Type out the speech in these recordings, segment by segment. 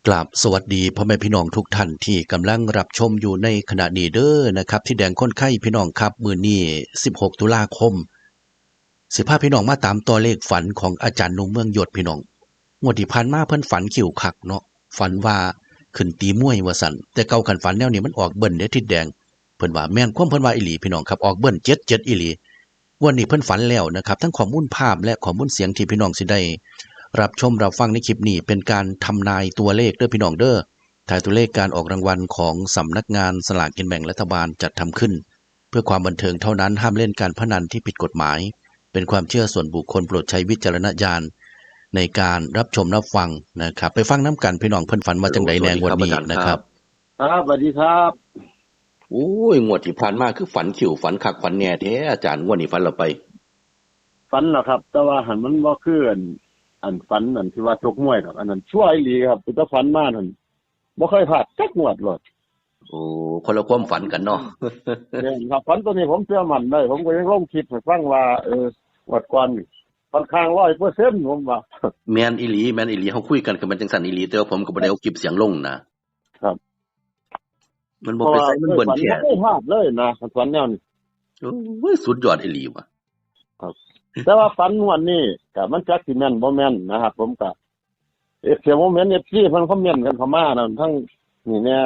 ກາບສະຫວັດດີພໍ່ແມ່ພີ່ນ້ອງທຸກທ່ານທີ່ກຳລັງຮັບຊົມຢູ່ໃນຂະນະນີ້ເດີນະຄັບ ທິດແດງຄົນໄຄພີ່ນ້ອງຄັບ. ມື້ນີ້ສິບຫົກຕຸລາຄົມ ຊິພາພີ່ນ້ອງມາຕາມຕໍ່ເລກຝັນຂອງອາຈານໜຸ່ມເມືອງຍົດພີ່ນ້ອງ. ງວດທີ່ຜ່ານມາເພິ່ນຝັນຄິ້ວຄັກເນາະ ຝັນວ່າຂຶ້ນຕີມວຍວ່າຊັ້ນ, ແຕ່ເກົ່າຄັນຝັນແນວນີ້ມັນອອກເບິ້ນເດ້ທິດແດງ. ເພິ່ນວ່າ ແມ່ນຄວາມເພິ່ນວ່າອີ່ຫຼີພີ່ນ້ອງຄັບ ອອກເບິ້ນເຈັດເຈັດອີ່ຫຼີ. ງວດນີ້ເພິ່ນຝັນແລ້ວນະຄັບ ທັງຂໍ້ມູນພາບ ແລະ ຂໍ້ມູນສຽງທີ່ພີ່ນ້ອງຊິໄດ້ຮັບຊົມຮັບຟັງໃນຄລິບນີ້ ເປັນການທຳນາຍຕົວເລກເດີພີ່ນ້ອງເດີ. ຖ່າຍຕົວເລກການອອກລາງວັນຂອງສຳນັກງານສະຫຼາກກິນແບ່ງລັດຖະບານຈັດທຳຂຶ້ນ ເພື່ອຄວາມບັນເທີງເທົ່ານັ້ນ, ຫ້າມຫຼິ້ນການພະນັນທີ່ຜິດກົດໝາຍ, ເປັນຄວາມເຊື່ອສ່ວນບຸກຄົນ, ໂປດໃຊ້ວິຈາລະນະຍານໃນການຮັບຊົມຮັບຟັງນະຄັບ. ໄປຟັງນຳກັນພີ່ນ້ອງ ເພິ່ນຝັນວ່າຈັ່ງໃດແດ່ງວດນີ້ນະຄັບ. ໂອ້ ສະຫວັດດີຄັບອາຈານຄັບ. ໂອ້ຍ ງວດທີ່ຜ່ານມາຄືຝັນຄິ້ວ ຝັນຄັກຝັນແນ່ແທ້ອາຈານ, ງວດນີ້ຝັນແລ້ວໄປ? ຝັນແລ້ວຄັບ ແຕ່ວ່າຫັ້ນມັນບໍ່ຄືອັນ ອັນຝັນອັນທີ່ວ່າຊົກມວຍດອກ, ອັນນັ້ນຊົ່ວອີ່ຫຼີຄັບ. ແຕ່ຝັນມານັ້ນ ບໍ່ເຄີຍພາດຈັກງວດໂລດ. ໂອ້ ຄົນລະຄວາມຝັນກັນເນາະ. ແມ່ນຄັບ ຝັນໂຕນີ້ຜົມເຊື່ອໝັ້ນໄດ້, ຜົມກໍຍັງລົງຄລິບໃຫ້ຟັງວ່າ ເອີ ງວດກ່ອນນີ້ຂ້ອນຂ້າງຮ້ອຍເປີເຊັນ ຜົມວ່າ. ແມ່ນອີ່ຫຼີ ແມ່ນອີ່ຫຼີ, ເຮົາຄຸຍກັນກໍແມ່ນຈັ່ງຊັ້ນອີ່ຫຼີ, ແຕ່ວ່າຜົມກໍບໍ່ໄດ້ເອົາຄລິບສຽງລົງນະ. ຄັບ ມັນບໍ່ໄປໃສ ມັນເບິ້ນແທ້. ບໍ່ເຄີຍພາດເລີຍນະ ຄັນຝັນແນວນີ້. ໂອ້ຍ ສຸດຍອດອີ່ຫຼີວ່າ. ຄັບ ແຕ່ວ່າຝັນງວດນີ້ກະມັນຈັກຊິແມ່ນບໍ່ແມ່ນນະຄັບ. ຜົມກະ ເອັຟ ເອັຟ ເອັຟຊີ ເພິ່ນຄອມເມັນກັນເຂົ້າມານຳ ທັງນີ້ແດ່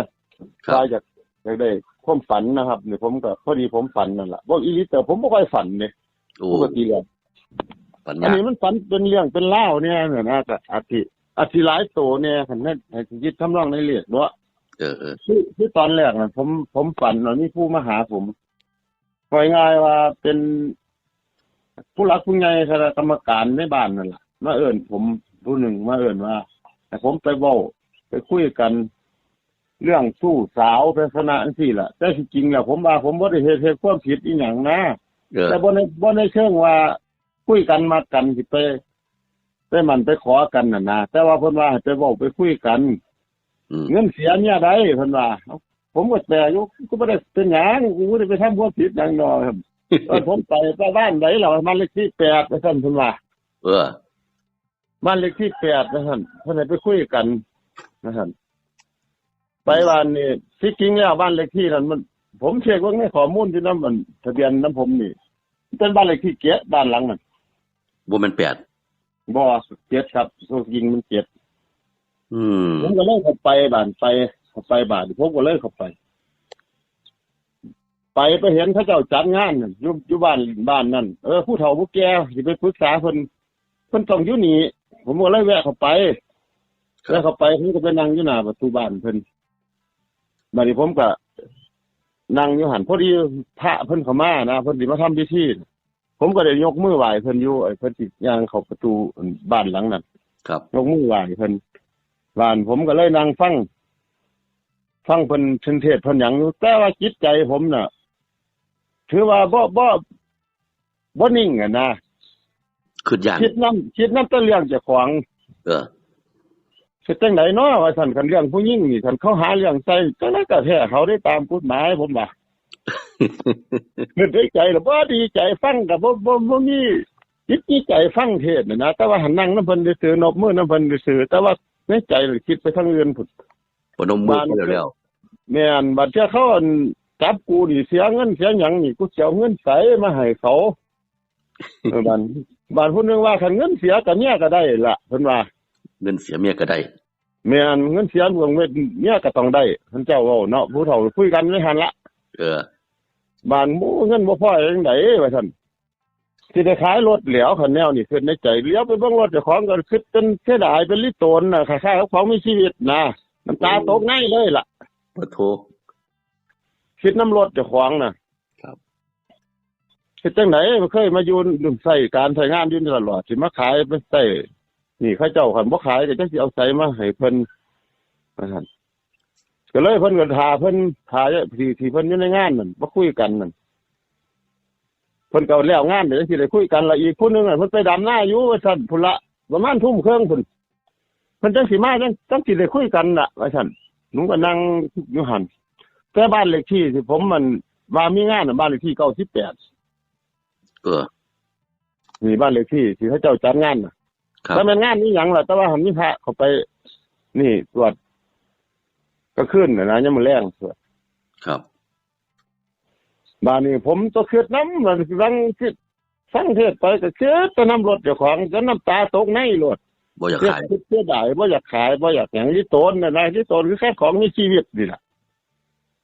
ວ່າຢາກ ຢາກໄດ້ຄວາມຝັນນະຄັບ. ນີ້ຜົມກະພໍດີຜົມຝັນນັ້ນລະ, ບໍ່ອີ່ຫຼີ ແຕ່ຜົມບໍ່ຄ່ອຍຝັນເດ້. ໂອ້ ປົກກະຕິແລ້ວຝັນຍາກ. ອັນນີ້ມັນຝັນເປັນເລື່ອງເປັນລາວແດ່ນະ, ກະອາດຊິ ອາດຊິຫຼາຍໂຕແດ່ ຄັນໃຫ້ ໃຫ້ຄິດທຳນອງໃນເລກເນາະ. ເອີໆ ຄື ຄືຕອນແລກນະ ຜົມ ຜົມຝັນວ່າມີຜູ້ມາຫາຜົມ ເວົ້າງ່າຍໆວ່າເປັນຜູ້ຫຼັກຜູ້ໃຫຍ່ຄະນະກຳມະການໃນບ້ານນັ້ນລະ ມາເອີ້ນຜົມ ຜູ້ໜຶ່ງມາເອີ້ນວ່າໃຫ້ຜົມໄປເວົ້າ ໄປຄຸຍກັນເລື່ອງຊູ້ສາວ ລັກສະນະຈັ່ງຊີ້ລະ. ແຕ່ທີ່ຈິງແລ້ວ ຜົມວ່າຜົມບໍ່ໄດ້ເຮັດ ເຮັດຄວາມຜິດອີ່ຫຍັງນະ. ເອີ ແຕ່ບໍ່ໃນ ບໍ່ໃນເຊີງວ່າຄຸຍກັນ ມັກກັນ ຊິໄປ ໄປໝັ້ນໄປຂໍກັນຫັ້ນນະ, ແຕ່ວ່າເພິ່ນວ່າໃຫ້ໄປເວົ້າໄປຄຸຍກັນ. ອືມ ເງິນເສຍເມຍໄດ້ ເພິ່ນວ່າ. ເອົ້າ ຜົມກໍແປຢູ່ ກໍບໍ່ໄດ້ເປັນຫຍັງ ກູບໍ່ໄດ້ໄປທຳຄວາມຜິດຫຍັງດອກ. ເອີ້ນຜົມໄປ ໄປບ້ານໃດລະ ບ້ານເລກທີແປດ ວ່າຊັ້ນ ເພິ່ນວ່າ. ເອີ ບ້ານເລກທີແປດ ວ່າຊັ້ນ ເພິ່ນໃຫ້ໄປຄຸຍກັນ ວ່າຊັ້ນ. ໄປບ້ານນີ້ ທີ່ຈິງແລ້ວບ້ານເລກທີນັ້ນມັນ ຜົມເຊັກເບິ່ງໃນຂໍ້ມູນຢູ່ນຳອັນທະບຽນນຳຜົມນີ້ ເປັນບ້ານເລກທີເຈັດ ບ້ານຫຼັງນັ້ນ. ບໍ່ແມ່ນແປດ? ບໍ່ ເຈັດຄັບ ໂຕຈິງມັນເຈັດ. ອືມ ຜົມກໍເລີຍເຂົ້າໄປບ້ານ ໄປ ເຂົ້າໄປບ້ານ ຜົມກໍເລີຍເຂົ້າໄປ ໄປ ໄປເຫັນເຂົາເຈົ້າຈັດງານຢູ່ ຢູ່ບ້ານ ບ້ານນັ້ນ. ເອີ ຜູ້ເຖົ້າຜູ້ແກ່ ຊິໄປປຶກສາເພິ່ນ ເພິ່ນຕ້ອງຢູ່ນີ້ ຜົມກໍເລີຍແວະເຂົ້າໄປ. ແວະເຂົ້າໄປ ຜົມກໍໄປນັ່ງຢູ່ໜ້າປະຕູບ້ານເພິ່ນ. ບາດນີ້ຜົມກໍນັ່ງຢູ່ຫັ້ນ ພໍດີພະເພິ່ນເຂົ້າມານະ ເພິ່ນຊິມາທຳພິທີ ຜົມກໍໄດ້ຍົກມືໄຫວ້ເພິ່ນຢູ່ ເພິ່ນຊິຍ່າງເຂົ້າປະຕູບ້ານຫຼັງນັ້ນ. ຄັບ ຍົກມືໄຫວ້ເພິ່ນ. ບາດນີ້ຜົມກໍເລີຍນັ່ງຟັງ ຟັງເພິ່ນເທດເພິ່ນຫຍັງຢູ່ ແຕ່ວ່າຈິດໃຈຜົມນະ ຖືວ່າບໍ່ ບໍ່ ບໍ່ນິ່ງຫັ້ນນະ. ຄິດຢ້ານ ຄິດນຳ ຄິດນຳແຕ່ເລື່ອງເຈົ້າຂອງ. ເອີ ເຮັດຈັ່ງໃດເນາະ ວ່າຊັ້ນ. ຄັນເລື່ອງຜູ້ຍິງນີ້ ຄັນເຂົາຫາເລື່ອງໃສ່ ຈັ່ງໃດກໍແພ້ເຂົາເດ້ຕາມກົດໝາຍ ຜົມວ່າ. ຄິດໃນໃຈລະບໍ່ດີໃຈ ຟັງກໍບໍ່ ບໍ່ ບໍ່ມີຈິດມີໃຈຟັງເທດຫັ້ນນະ, ແຕ່ວ່າຫັ້ນນັ່ງນຳເພິ່ນຊື່ໆ ນົບມືນຳເພິ່ນຊື່ໆ ແຕ່ວ່າໃນໃຈລະຄິດໄປທາງອື່ນພຸ້ນ ປະນົມມືໄປແລ້ວ. ແມ່ນ ບາດເທື່ອເຂົາ ອັນ ຈັບກູນີ້ເສຍເງິນເສຍຫຍັງນີ້ ກູຊິເອົາເງິນໃສມາໃຫ້ເຂົາ? ເອີ ບາດ ບາດຜູ້ໜຶ່ງວ່າ ຄັນເງິນເສຍກໍເມຍກໍໄດ້ລະ ເພິ່ນວ່າ. ເງິນເສຍເມຍກໍໄດ້? ແມ່ນ ເງິນເສຍເມືອງເມັດ ເມຍກໍຕ້ອງໄດ້ ເພິ່ນເຈົ້າເວົ້າເນາະ ຜູ້ເຖົ້າຄຸຍກັນໃນຫັ້ນລະ. ເອີ ບາດ ໂອ້ ເງິນບໍ່ພໍຈັ່ງໃດ ວ່າຊັ້ນ. ຊິໄດ້ຂາຍລົດແຫຼ້ວ ຄັນແນວນີ້ ຄິດໃນໃຈ. ຫຼຽວໄປເບິ່ງລົດເຈົ້າຂອງກໍຄິດເປັນເສຍດາຍ ເປັນລີໂຕນນະ ຄ້າຍໆກັບຂອງມີຊີວິດນະ ນ້ຳຕາຕົກໃນເລີຍລະ. ປະໂທ ຄິດນຳລົດເຈົ້າຂອງນະ. ຄັບ ເຮັດຈັ່ງໃດ ເຄີຍມາຢູ່ ໃຊ້ການໃຊ້ງານຢູ່ນີ້ຕະຫຼອດ ຊິມາຂາຍໄປໃຊ້ໜີ້ເຂົາເຈົ້າ ຄັນບໍ່ຂາຍກໍຈັກຊິເອົາໃສມາໃຫ້ເພິ່ນ ວ່າຊັ້ນ. ກໍເລີຍເພິ່ນກໍຖ້າເພິ່ນ ຖ້າທີ່ ທີ່ເພິ່ນຢູ່ໃນງານນັ້ນ ມາຄຸຍກັນນັ້ນ ເພິ່ນກໍແລ້ວງານ ຈັ່ງຊິໄດ້ຄຸຍກັນລະ. ອີກຜູ້ໜຶ່ງນັ້ນ ເພິ່ນໄປດຳນາຢູ່ ວ່າຊັ້ນ ພຸ້ນລະ ປະມານທຸ່ມເຄິ່ງພຸ້ນ ເພິ່ນຈັ່ງຊິມາ ຈັ່ງ ຈັ່ງຊິໄດ້ຄຸຍກັນລະ ວ່າຊັ້ນ. ໜູກໍນັ່ງຢູ່ຫັ້ນ ແຕ່ບ້ານເລກທີ່ທີ່ຜົມ ອັນ ວ່າມີງານນະ ບ້ານເລກທີ່ເກົ້າສິບແປດ. ເອີ ນີ້ບ້ານເລກທີ່ທີ່ເຂົາເຈົ້າຈັດງານນະ. ຄັບ ບໍ່ແມ່ນງານອີ່ຫຍັງລະ ແຕ່ວ່າຫັ້ນມີພະເຂົ້າໄປ ນີ້ ກວດ ກາງຄືນນະ ຍາມມື້ແລງ. ຄັບ ບາດນີ້ຜົມກໍຄຶດນຳ ຟັງເທດໄປກໍຄຶດແຕ່ນຳລົດເຈົ້າຂອງ ຈົນນ້ຳຕາຕົກໃນໂລດ. ບໍ່ຢາກຂາຍ ຄຶດເສຍດາຍ ບໍ່ຢາກຂາຍ ບໍ່ຢາກຫຍັງ ອີ່ຕົນນະ ອີ່ຕົນຄືຂາຍຂອງມີຊີວິດນີ້ລະ.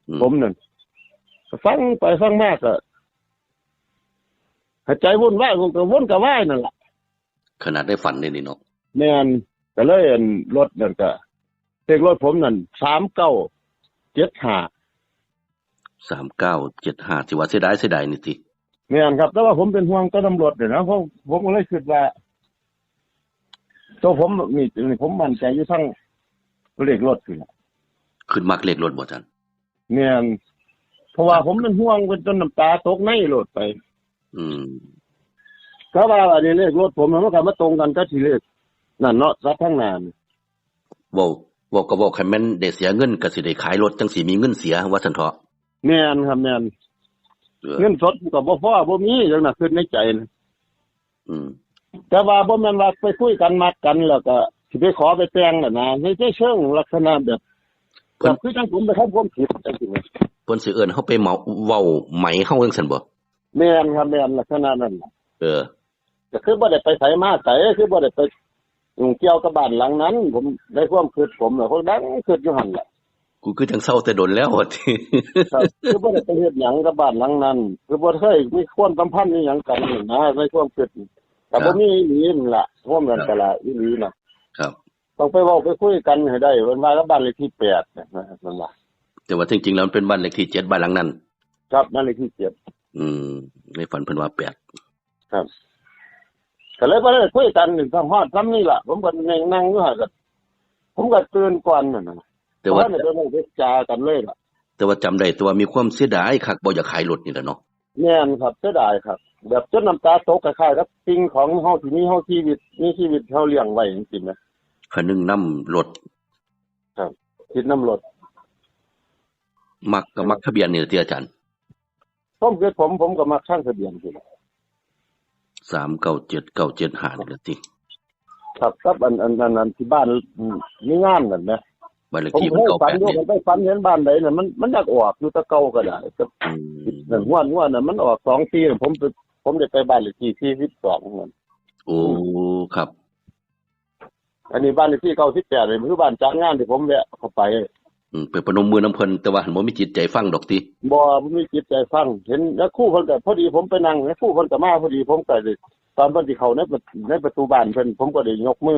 ອືມ ຜົມນັ້ນ ກໍຟັງໄປຟັງມາກໍໃຫ້ໃຈວຸ່ນວາຍ ວົນກໍວົນກໍວາຍນັ້ນລະ. ຂະໜາດໃນຝັນເດນີ້ເນາະ. ແມ່ນ ກໍເລີຍ ອັນ ລົດນັ້ນກໍ ເລກລົດຜົມນັ້ນ ສາມເກົ້າເຈັດຫ້າ. ສາມເກົ້າເຈັດຫ້າ ທີ່ວ່າເສຍດາຍ ເສຍດາຍນີ້ຕິ? ແມ່ນຄັບ ແຕ່ວ່າຜົມເປັນຫ່ວງແຕ່ນຳລົດນີ້ນະ ເພາະ ຜົມກໍເລີຍຄິດວ່າ ໂຕຜົມນີ້ ນີ້ ຜົມໝັ້ນໃຈຢູ່ທາງເລກລົດນີ້ລະ. ຄຶດມັກເລກລົດບໍ່ທ່ານ? ແມ່ນ ເພາະວ່າ ຄັບ ຜົມເປັນຫ່ວງ ເປັນຈົນນ້ຳຕາຕົກໃນໂລດໄປ. ອືມ ກໍວ່າອັນນີ້ເລກລົດຜົມ ມັນກໍມາຕົງກັນກັບທີ່ເລກນັ້ນເນາະ ກັບທາງໜ້ານີ້. ເວົ້າ ເວົ້າກໍເວົ້າ ຄັນແມ່ນໄດ້ເສຍເງິນ ກໍຊິໄດ້ຂາຍລົດ ຈັ່ງຊິມີເງິນເສຍ ວ່າຊັ້ນເຖາະ. ແມ່ນຄັບ ແມ່ນ. ເອີ ເງິນສົດກໍບໍ່ພໍ ບໍ່ມີ ຈັ່ງນັ້ນ ຄິດໃນໃຈນະ. ອືມ ແຕ່ວ່າບໍ່ແມ່ນວ່າໄປຄຸຍກັນ ມັກກັນ ແລ້ວກໍຊິໄປຂໍໄປແຕ່ງນັ້ນນະ ໃນ ໃນເຊີງລັກສະນະແບບ ເພິ່ນ ແບບຄືຈັ່ງຜົມໄປທຳຄວາມຜິດຈັ່ງຊີ້ນະ. ເພິ່ນຊິເອີ້ນເຮົາໄປເໝົາ ເວົ້າໃໝເຮົາຈັ່ງຊັ້ນບໍ່? ແມ່ນຄັບ ແມ່ນ ລັກສະນະນັ້ນ. ເອີ ກໍຄືບໍ່ໄດ້ໄປໃສມາໃສ ຄືບໍ່ໄດ້ໄປຫຍຸ້ງກ່ຽວກັບບ້ານຫຼັງນັ້ນ. ຜົມ ໃນຄວາມຄິດຜົມນະ ຜົມນັ່ງຄິດຢູ່ຫັ້ນລະ ກູຄືຈັ່ງເຊົາແຕ່ດົນແລ້ວ ວ່າຕິ. ຄັບ ຄືບໍ່ໄດ້ໄປເຮັດຫຍັງກັບບ້ານຫຼັງນັ້ນ ຄືບໍ່ເຄີຍມີຄວາມສຳພັນອີ່ຫຍັງກັນນະ ໃນຄວາມຄິດ. ກໍ ຄັບ ບໍ່ມີອີ່ຫຼີນັ້ນລະ ຮ່ວມກັນ ເອີ ກໍລະອີ່ຫຼີນະ. ຄັບ ຕ້ອງໄປເວົ້າໄປຄຸຍກັນໃຫ້ໄດ້ ເພິ່ນວ່າກັບບ້ານເລກທີແປດນະ ເພິ່ນວ່າ. ແຕ່ວ່າທີ່ຈິງແລ້ວມັນເປັນບ້ານເລກທີເຈັດ ບ້ານຫຼັງນັ້ນ. ຄັບ ບ້ານເລກທີເຈັດ. ອືມ ໃນຝັນເພິ່ນວ່າແປດ. ຄັບ ກໍເລີຍບໍ່ໄດ້ຄຸຍກັນ ຮອດສ່ຳນີ້ລະ ຜົມກໍນັ່ງຢູ່ຫັ້ນ ກໍ ຜົມກໍຕື່ນກ່ອນນັ້ນນະ. ແຕ່ວ່າ ບໍ່ໄດ້ໄປເວົ້າໄປຈາກັນເລີຍລະ. ແຕ່ວ່າຈຳໄດ້ ແຕ່ວ່າມີຄວາມເສຍດາຍຄັກ ບໍ່ຢາກຂາຍລົດນີ້ລະເນາະ. ແມ່ນຄັບ ເສຍດາຍຄັກ ແບບຈົນນ້ຳຕາຕົກ ຄ້າຍໆກັບສິ່ງຂອງເຮົາທີ່ມີ ເຮົາຊີວິດ ມີຊີວິດເຮົາລ້ຽງໄວ້ຈັ່ງຊີ້ນະ. ຄະນຶງນຳລົດ. ຄັບ ຄິດນຳລົດ. ມັກກໍມັກທະບຽນນີ້ລະຕິອາຈານ? ຄວາມຄິດຜົມ ຜົມກໍມັກທາງທະບຽນນີ້ລະ ສາມເກົ້າເຈັດ ເກົ້າເຈັດຫ້ານີ້ລະຕິ. ຄັບ ກັບອັນ ອັນ ອັນ ອັນທີ່ບ້ານ ອືມ ມີງານນັ້ນນະ ບ້ານເລກທີມັນເກົ້າແປດ ເດ້. ໄປຝັນເຫັນບ້ານໃດນະ ມັນ ມັນຢາກອອກຢູ່ແຕ່ເກົ່າກໍໄດ້. ອືມ ງວດ ງວດນັ້ນມັນອອກສອງສີ່ ນະ ຜົມໄປ ຜົມໄດ້ໄປບ້ານເລກທີສີ່ສິບສອງນັ້ນ. ໂອ້ ຄັບ. ອັນນີ້ບ້ານເລກທີເກົ້າສິບແປດນີ້ ຄືບ້ານຈັດງານທີ່ຜົມແວະເຂົ້າໄປ. ອືມ ໄປປະນົມມືນຳເພິ່ນ ແຕ່ວ່າຫັ້ນບໍ່ມີຈິດໃຈຟັງດອກຕິ? ບໍ່ ບໍ່ມີຈິດໃຈຟັງ. ເຫັນຍາຄູເພິ່ນກໍ ພໍດີຜົມໄປນັ່ງ ຍາຄູເພິ່ນກໍມາພໍດີ ຜົມກໍໄດ້ ຕອນເພິ່ນຊິເຂົ້າໃນ ໃນປະຕູບ້ານເພິ່ນ ຜົມກໍໄດ້ຍົກມື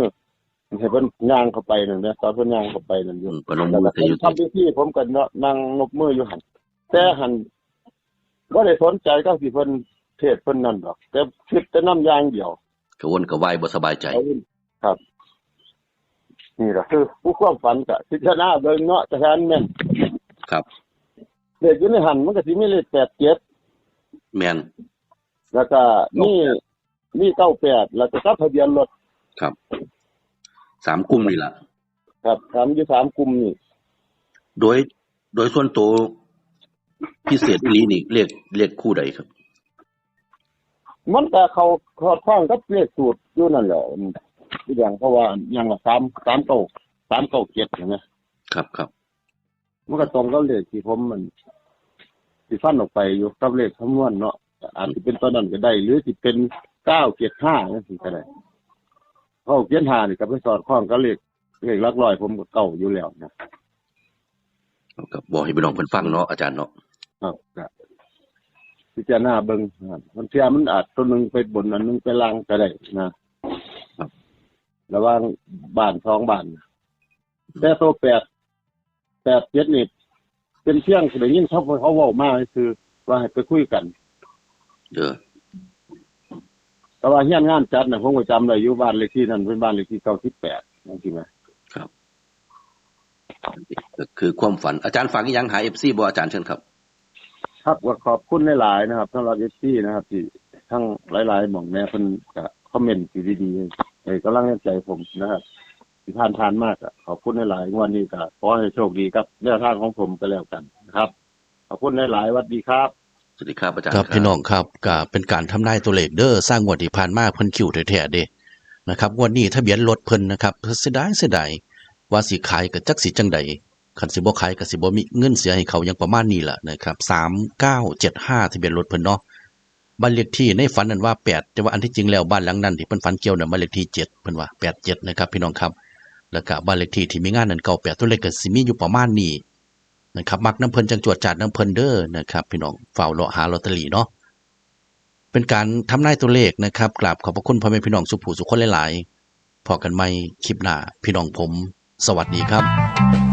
ໃຫ້ເພິ່ນຍ່າງເຂົ້າໄປນັ້ນແຫຼະ ຕອນເພິ່ນຍ່າງເຂົ້າໄປນັ້ນຢູ່. ອືມ ປະນົມມືໃສ່ຢູ່ຕິ? ທຳພິທີ ຜົມກໍນັ່ງນົບມືຢູ່ຫັ້ນ ແຕ່ຫັ້ນບໍ່ໄດ້ສົນໃຈກັບທີ່ເພິ່ນເທດເພິ່ນນັ້ນດອກ ແຕ່ຄິດແຕ່ນຳຢ່າງດຽວ ກະວົນກະວາຍບໍ່ສະບາຍໃຈ. ຄັບ ນີ້ລະຄື ຄວາມຝັນກະພິຈາລະນາເບິ່ງເນາະ ຈະແມ່ນ. ຄັບ ເລກຢູ່ໃນຫັ້ນມັນກະຊິມີເລກແປດເຈັດ. ແມ່ນ ແລ້ວກະມີ ມີເກົ້າແປດ ແລ້ວກະກັບທະບຽນລົດ. ຄັບ ສາມກຸ່ມນີ້ລະ. ຄັບ ສາມ ຢູ່ສາມກຸ່ມນີ້. ໂດຍ ໂດຍສ່ວນໂຕພິເສດອີ່ຫຼີນີ້ ເລກ ເລກຄູ່ໃດຄັບ? ມັນກະເຂົ້າ ສອດຄ່ອງກັບເລກສູດຢູ່ນັ້ນແຫຼະ ອີ່ຫຍັງ ເພາະວ່າຫຍັງລະ ສາມ ສາມເກົ້າ ສາມເກົ້າເຈັດ ເຫັນໄໝ? ຄັບ ຄັບ. ມັນກໍຕົງກັບເລກທີ່ຜົມ ອັນ ທີ່ຟັນອອກໄປຢູ່ ກັບເລກຄຳນວນເນາະ ອືມ ອາດຊິເປັນຕົວນັ້ນກໍໄດ້ ຫຼືຊິເປັນເກົ້າເຈັດຫ້າ ຈັ່ງຊີ້ກໍໄດ້. ເກົ້າເຈັດຫ້ານີ້ກໍໄປສອດຄ່ອງກັບເລກ ເລກຫຼັກຮ້ອຍຜົມກໍເກົ້າຢູ່ແລ້ວນະ. ເອົາ ກໍບອກໃຫ້ພີ່ນ້ອງເພິ່ນຟັງເນາະ ອາຈານເນາະ. ຄັບ ກໍພິຈາລະນາເບິ່ງ ບາງເທື່ອມັນອາດຕົວໜຶ່ງໄປບົນ ອັນໜຶ່ງໄປລ່າງກໍໄດ້ນະ ຄັບ ລະຫວ່າງບ້ານສອງບ້ານ. ອືມ ແຕ່ໂຕແປດ ແປດເຈັດນີ້ ເປັນພຽງໄດ້ຍິນເຂົາ ເຂົາເວົ້າມາຊື່ວ່າໃຫ້ໄປຄຸຍກັນ. ເອີ ແຕ່ວ່າຮຽນງານຈັດນະ ຜົມກໍຈຳໄດ້ຢູ່ ບ້ານເລກທີ່ນັ້ນເປັນບ້ານເລກທີ່ເກົ້າສິບແປດ ຈັ່ງຊີ້ນະ. ຄັບ ກໍຄືຄວາມຝັນ. ອາຈານຝາກອີ່ຫຍັງຫາເອັຟຊີບໍ່ ອາຈານ ເຊີນຄັບ? ຄັບ ກໍຂອບຄຸນຫຼາຍໆນະຄັບ ສຳລັບເອັຟຊີນະຄັບ ທີ່ທັງຫຼາຍໆໝ່ອງແດ່ ເພິ່ນກະຄອມເມັນທີ່ດີໆ ໃຫ້ກຳລັງໃຈຜົມນະຄັບ ທີ່ຜ່ານໆມາກະຂອບຄຸນຫຼາຍໆ. ງວດນີ້ກະຂໍໃຫ້ໂຊກດີກັບແນວທາງຂອງຜົມກໍແລ້ວກັນນະຄັບ. ຂອບຄຸນຫຼາຍໆ ຫວັດດີຄັບ. ສະຫວັດດີຄັບອາຈານ. ຄັບ ພີ່ນ້ອງຄັບ ກະເປັນການທຳນາຍຕົວເລກເດີ ຊາງງວດທີ່ຜ່ານມາເພິ່ນຄິວແທ້ໆເດ້ນະຄັບ. ງວດນີ້ທະບຽນລົດເພິ່ນນະຄັບ ເສຍດາຍ ເສຍດາຍ ວ່າຊິຂາຍກໍຈັກຊິຈັ່ງໃດ. ຄັນຊິບໍ່ຂາຍກໍสิบ่มีเงินเสียให้เขา หยังประมาณนี้ล่ะนะครับ สามเก้าเจ็ดห้า ทะเบียนรถเพิ่นเนาะ บ้านเลขที่ในฝันนั่นว่าแปด แต่ว่าอันที่จริงแล้วบ้านหลังนั้นที่เพิ่นฝันเกี่ยวนั่นบ้านเลขที่เจ็ด เพิ่นว่า แปดเจ็ด นะครับพี่น้องครับ แล้วก็บ้านเลขที่ที่มีงานนั่น เก้าแปด ตัวเลขก็สิมีอยู่ประมาณนี้นะครับ มักนำเพิ่นจั่งจวดจาดนำเพิ่นเด้อนะครับ พี่น้อง ฟ้าวเลาะหาลอตเตอรี่เนาะ เป็นการทำนายตัวเลขนะครับ กราบขอบพระคุณพ่อแม่พี่น้องสู่ผู้สู่คนหลายๆ พ้อกันใหม่คลิปหน้า พี่น้องผม สวัสดีครับ